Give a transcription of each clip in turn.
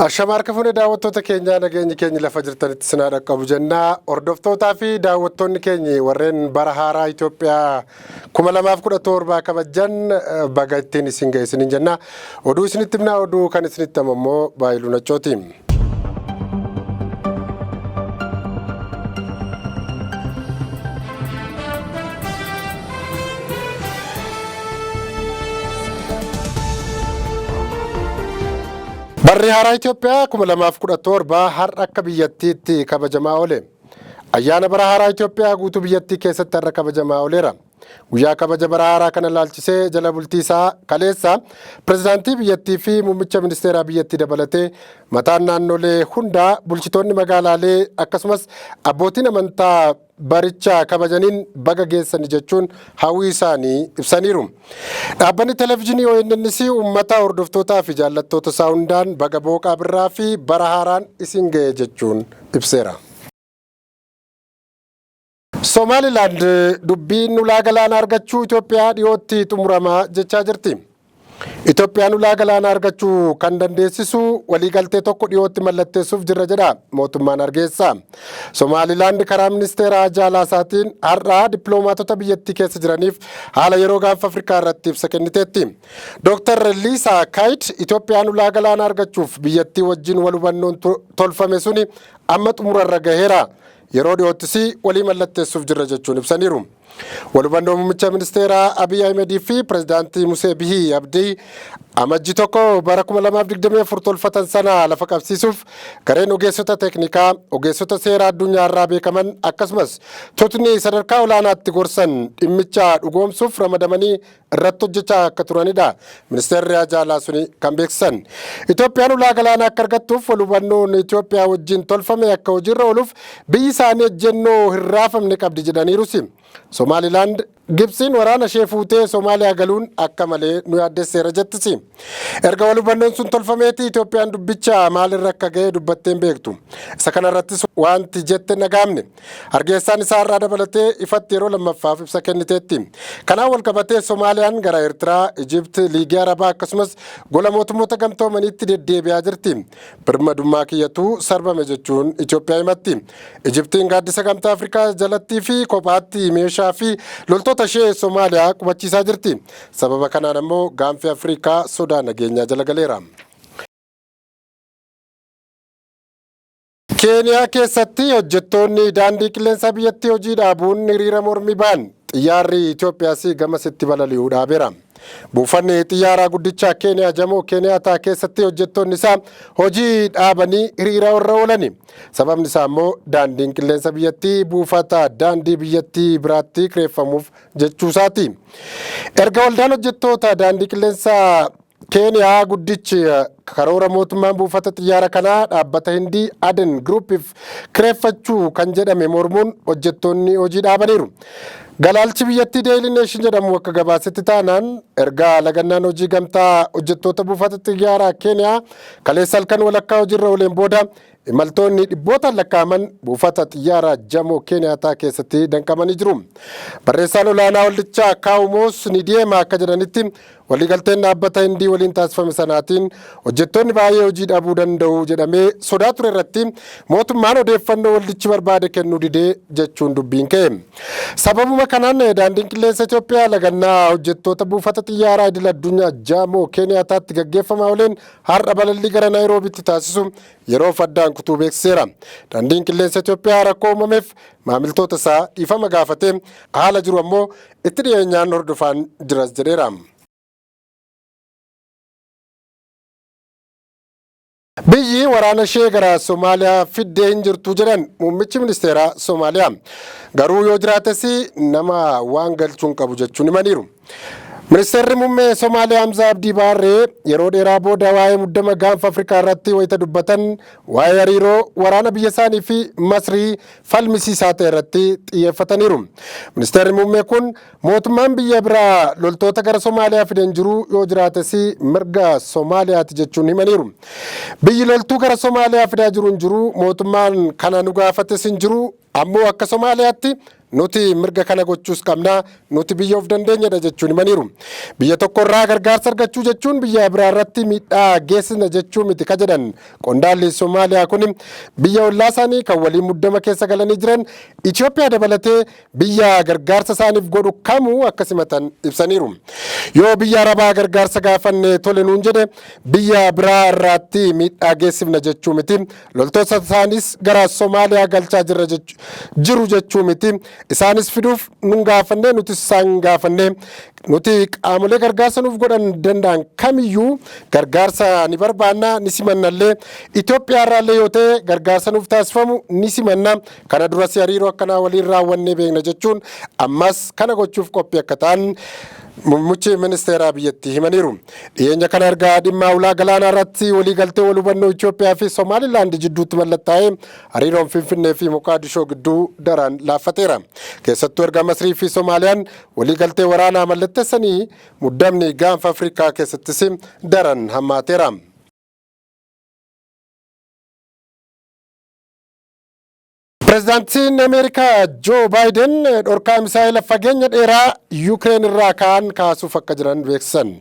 Ashama harka fuune daawwattoota keenyaa, nageenyi keenya lafa jirtanitti sinaa dhaqqabu jennaa. Hordoftootaa fi daawwattoonni keenya warreen bara haaraa Itoophiyaa 2017 kabajan, baga ittiin isin ga'e isiniin jenna. Oduu isinitti himnaa, oduu kan isinitti himu immoo Baayiluu Naccooti. Barri haaraa Itoophiyaa 2017 har'a akka biyyattiitti kabajamaa oole. Ayyaana bara haaraa Itoophiyaa guutuu biyyattii keessatti har'a kabajamaa ooleera. Guyyaa kabaja bara haaraa kana laalchisee jala bultii isaa kaleessa pirezidaantii biyyattii fi muummicha ministeeraa biyyattii dabalatee mataan naannolee hundaa, bulchitoonni magaalaalee akkasumas abbootiin amantaa baricha kabajaniin baga geessani jechuun hawwii isaanii ibsaniiru. Dhaabbanni televezyiinii ONNs uummata hordoftootaa fi jaallattoota isaa hundaan baga booqaa birraa fi bara haaraan isin ga'e jechuun ibseera. Somaalilaand dubbiin ulaa galaanaa argachuu Itoophiyaa dhiyootti xumuramaa jechaa jirti. Itoophiyaan ulaa galaanaa argachuu kan dandeessisu waliigaltee tokko dhiyootti mallatteessuuf jirra jedha mootummaan Hargeysa. Somaalilaand karaa ministeera Jaalaa isaatiin har'a dippiloomaatota biyyattii keessa jiraniif haala yeroo gaanfa Afrikaa irratti ibsa kenniteetti. Dr. Liisaa Kaayid Itoophiyaan ulaa galaanaa argachuuf biyyattii wajjin wal hubannoon tolfame suni amma xumurarra gaheera. Yeroo dhiyoottis walii mallatteessuuf jirra jechuun ibsaniiru. Wal hubannoo muummicha ministeeraa Abiy Ahimedii fi pirezidaantii Musee Bihii Abdii Amajji 1 bara 2024 tolfatan sana lafa qabsiisuuf gareen ogeessota teeknikaa, ogeessota seeraa addunyaa irraa beekaman akkasumas tutni sadarkaa olaanaatti gorsan dhimmicha dhugoomsuuf ramadamanii irratti hojjechaa akka turanidha. Ministeerri Ajaalaa suni kan beeksisan. Itoophiyaan ulaa galaanaa akka argattuuf wal hubannoon Itoophiyaa wajjin tolfame akka hojiirra ooluuf biyyi isaanii ejjennoo hin raafamne qabdi jedhaniirus. Somaalilaand Gibsiin waraana ishee fuutee Somaaliyaa galuun akka malee nu yaaddesseera jettisi. Erga wal hubannoon sun tolfameeti Itoophiyaan dubbicha maalirra akka ga'e dubbattee hin beektu. Isa kanarrattis wanti jette nagaamne. Hargeessaan isaa irraa dabalatee ifatti yeroo lammaffaaf ibsa kenniteetti. Kanaan wal qabatee Somaaliyaan gara Eertiraa, Ijipt, Liigii Arabaa akkasumas gola mootummoota gamtoomaniitti deddeebi'aa jirti. Birmadummaa kiyyatu sarbame jechuun Itoophiyaa himatti. Ijiptiin gaaddisa gamtaa Afrikaa jalattii fi kophaatti meeshaa fi loltoota ishee Somaaliyaa qubachiisaa jirti. Sababa kanaan ammoo gaanfi Afrikaa sodaa nageenyaa jala galeera. Keeniyaa keessatti hojjettoonni daandii qilleensaa biyyattii hojii dhaabuun hiriira mormii ba'an. Xiyyaarri Itoophiyaas gamasitti balali'uu dhaabeera. Buufanni xiyyaaraa guddicha Keeniyaa Jamoo Keeniyaataa keessatti hojjettoonni isaa hojii dhaabanii hiriira irra oolani. Sababni isaa immoo daandiin qilleensa biyyattii buufata daandii biyyattii biraatti kireeffamuuf jechuusaati. Erga waldaan hojjettoota daandii qilleensaa Keeniyaa guddichi karoora mootummaan buufata xiyyaara kanaa dhaabbata Hindii Aden Groupiif kireeffachuu kan jedhame mormuun hojjettoonni hojii dhaabaniiru. Galaalchi biyyattii Daily Nation jedhamu akka gabaasetti taanaan, erga lagannaan hojii gamtaa hojjettoota buufata xiyyaaraa Keeniyaa kaleessa halkan walakkaa hojiirra ooleen booda imaltoonni dhibbootaan lakkaa'aman buufata xiyyaaraa Jamoo Keeniyaataa keessatti danqamanii jiru. Barreessaan olaanaa waldichaa Kaawumoos Nidiyeema akka jedhanitti, waliigalteen dhaabbata Hindii waliin taasifame sanaatiin hojjettoonni baay'ee hojii dhabuu danda'u jedhamee sodaa ture irratti mootummaan odeeffannoo waldichi barbaade kennuu didee jechuun dubbiin ka'e. Sababuma kanaan daandiin qilleensa Itoophiyaa lagannaa hojjettoota buufata xiyyaaraa idil addunyaa Jaamoo Keeniyaataatti gaggeeffamaa ooleen har'a balallii gara Naayiroobiitti taasisu yeroof addaan kutuu beeksiseera. Daandiin qilleensa Itoophiyaa rakkoo uumameef maamiltoota isaa dhiifama gaafatee haala jiru ammoo itti dhiyeenyaan hordofaan jiras jedheera. Biyyi waraana ishee gara Somaaliyaa fiddee hin jirtu jedhan muummichi ministeeraa Somaaliyaa. Garuu yoo jiraates nama waan galchuun qabu jechuun himaniiru. Ministeerri muummee Somaaliyaa Hamzaa Abdii Baarree yeroo dheeraa booda waa'ee muddama gaanfa Afrikaa irratti wayita dubbatan waa'ee hariiroo waraana biyya isaanii fi Masrii falmisiisaa ta'e irratti xiyyeeffataniiru. Ministeerri muummee kun mootummaan biyya biraa loltoota gara Somaaliyaa fiden jiru, yoo jiraates mirga Somaaliyaati jechuun himaniiru. Biyyi loltuu gara Somaaliyaa fidaa jiru hin jiru, mootummaan kana nu gaafates hin jiru. Ammoo akka Somaaliyaatti nuti mirga kana gochuus qabna, nuti biyya of dandeenyedha jechuun himaniiru. Biyya tokkorraa gargaarsa argachuu jechuun biyya biraa irratti miidhaa geessisna jechuu miti ka jedhan qondaalli Somaaliyaa kun, biyya ollaa isaanii kan waliin muddama keessa galanii jiran Itoophiyaa dabalatee biyya gargaarsa isaaniif godhu kamuu akka simatan ibsaniiru. Yoo biyya Arabaa gargaarsa gaafanne tole nuun jedhe, biyya biraa irraatti miidhaa geessifna jechuu miti. Loltoota isaanis gara Somaaliyaa galchaa jirra jiru jechuu miti. Isaanis fiduuf nun gaafanne, nutis isaan gaafanne. Nuti qaamolee gargaarsa nuuf godhan danda'an kamiyyuu gargaarsa ni barbaanna, ni simannallee. Itoophiyaa irraallee yoo ta'e gargaarsa nuuf taasifamu ni simanna. Kana duras hariiroo akkanaa waliin raawwannee beekna jechuun, ammas kana gochuuf qophii akka ta'an muummichi ministeeraa biyyattii himaniiru. Dhiyeenya kana ergaa dhimma ulaa galaanaa irratti waliigaltee wal hubannoo Itoophiyaa fi Somaalilaand jidduutti mallattaa'ee hariiroon Finfinnee fi Moqaadishoo gidduu daran laaffateera. Keessattuu erga Masrii fi Somaaliyaan waliigaltee waraanaa mallatteessanii muddamni gaanfa Afrikaa keessattis daran hammaateera. Pireezidaantiin Ameerikaa Joo Baayiden dhorkaa misaa'ila fageenya dheeraa Yuukireen irraa ka'an kaasuuf akka jiran beeksisan.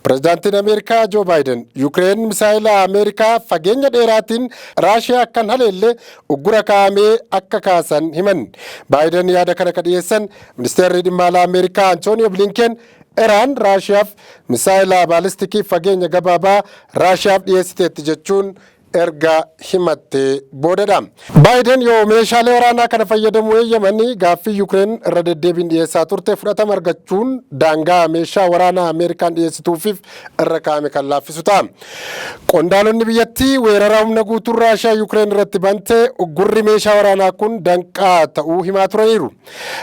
Pireezidaantiin Ameerikaa Joo Baayiden Yuukireen misaa'ila Ameerikaa fageenya dheeraatiin Raashiyaa akka hin haleelle uggura kaa'amee akka kaasan himan. Baayiden yaada kana ka dhiyeessan ministeerri dhimma alaa Ameerikaa Antooniyoo Bilinken Iraan Raashiyaaf misaa'ila baalistikii fageenya gabaabaa Raashiyaaf dhiyeessiteetti jechuun erga himattee boodadha. Baayiden yoo meeshaalee waraanaa kana fayyadamuu eeyyamanii gaaffii Yuukireen irra deddeebiin dhiyeessaa turte fudhatama argachuun daangaa meeshaa waraanaa Ameerikaan dhiyeessituufiif irra kaa'ame kan laaffisu ta'a. Qondaalonni biyyattii weerara humna guutuun Raashiyaa Yuukireen irratti bante uggurri meeshaa waraanaa kun danqaa ta'uu himaa turaniiru.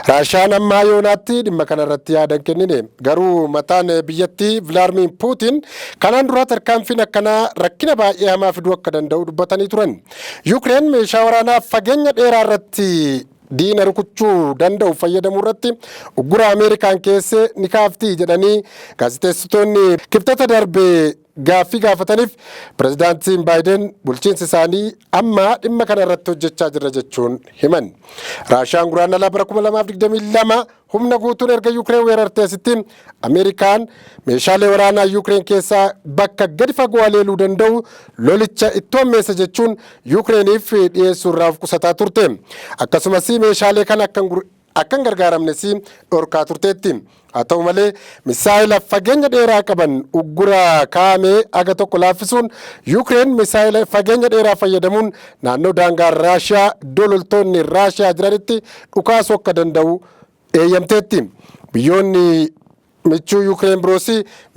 Raashiyaan amma yoonaatti dhimma kana irratti yaada hin kennine. Garuu mataan biyyattii Vilaarmiin Puutiin kanaan dura tarkaanfiin akkanaa rakkina baay'ee hamaa fiduu akka danda'u dubbatanii turan. Yuukireen meeshaa waraanaa fageenya dheeraa irratti diina rukuchuu danda'u fayyadamuu irratti uggura Ameerikaan keesse ni kaafti jedhanii gaazexeessitoonni Kibxata darbe gaaffii gaafataniif, pirezidaantiin Baayiden bulchiinsi isaanii amma dhimma kana irratti hojjechaa jirra jechuun himan. Raashiyaan Guraandhala bara 2022 humna guutuun erga Yuukireen weerartee asitti Ameerikaan meeshaalee waraanaa Yuukireen keessaa bakka gadi fagoo haleeluu danda'u lolicha itti hammeessa jechuun Yuukireeniif dhiyeessuu irraa of qusataa turte. Akkasumas meeshaalee kana akka hin gargaaramnes dhorkaa turteetti. Haa ta'u malee, misaa'ila fageenya dheeraa qaban uggura kaa'ame aga tokko laaffisuun Yuukireen misaa'ila fageenya dheeraa fayyadamuun naannoo daangaa Raashiyaa iddoo loltoonni Raashiyaa jiranitti dhukaasuu akka danda'u eeyyamteetti. Biyyoonni michuu Yuukireen biroos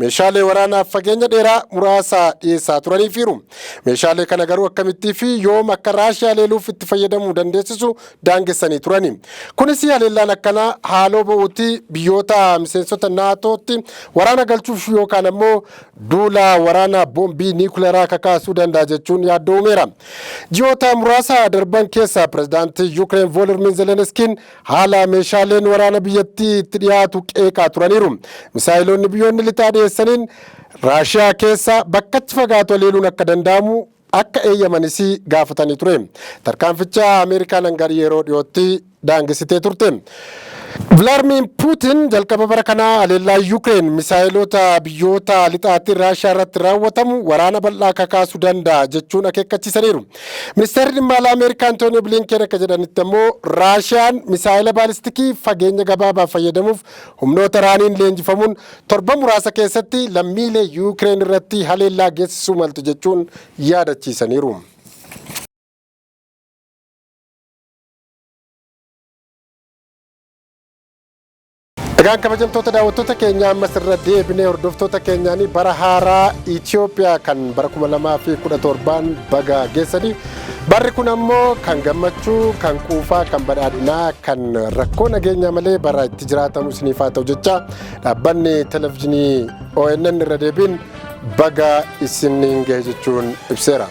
meeshaalee waraanaa fageenya dheeraa muraasa dhiyeessaa turaniifiiru. Meeshaalee kana garuu akkamittii fi yoom akka Raashiyaa haleeluuf itti fayyadamuu dandeessisu daangessanii turani. Kunis haleellaan akkanaa haaloo ba'uutti biyyoota miseensota naatootti waraana galchuuf yookaan ammoo duula waraana boombii niikuleeraa kakaasuu danda'a jechuun yaaddoo uumeera. Ji'oota muraasa darban keessa pirezidaantii Yuukireen Voolodimiir Zelenskiin haala meeshaaleen waraana biyyattii itti dhiyaatu qeeqaa turaniiru. Misaayiloonni biyyoonni lixaa dhiyeessaniin Raashiyaa keessa bakkatti fagaatu haleeluun akka danda'amu akka eeyyamanis gaafatanii ture. Tarkaanficha Ameerikaan hanga yeroo dhiyootti daangessitee turte. Vilaarmiin Puutin jalqaba bara kanaa haleellaa Yuukireen misaayilota biyyoota lixaatiin Raashiyaa irratti raawwatamu waraana bal'aa kakaasuu danda'a jechuun akeekkachiisaniiru. Ministeerri dhimma alaa Ameerikaa Antooniyoo Bilinken akka jedhanitti ammoo Raashiyaan misaayila baalistikii fageenya gabaabaa fayyadamuuf humnoota Iraaniin leenjifamuun torban muraasa keessatti lammiilee Yuukireen irratti haleellaa geessisuu maltu jechuun yaadachiisaniiru. Egaan kabajamtoota daawwattoota keenya, ammas irra deebinee hordoftoota keenyaanii bara haaraa Itoophiyaa kan bara 2017 baga geessanii. Barri kun ammoo kan gammachuu, kan quufaa, kan badhaadhinaa, kan rakkoo nageenyaa malee bara itti jiraatamu isiniif haa ta'u jecha dhaabbanni televizyiinii ONN irra deebiin baga isiniin gahe jechuun ibseera.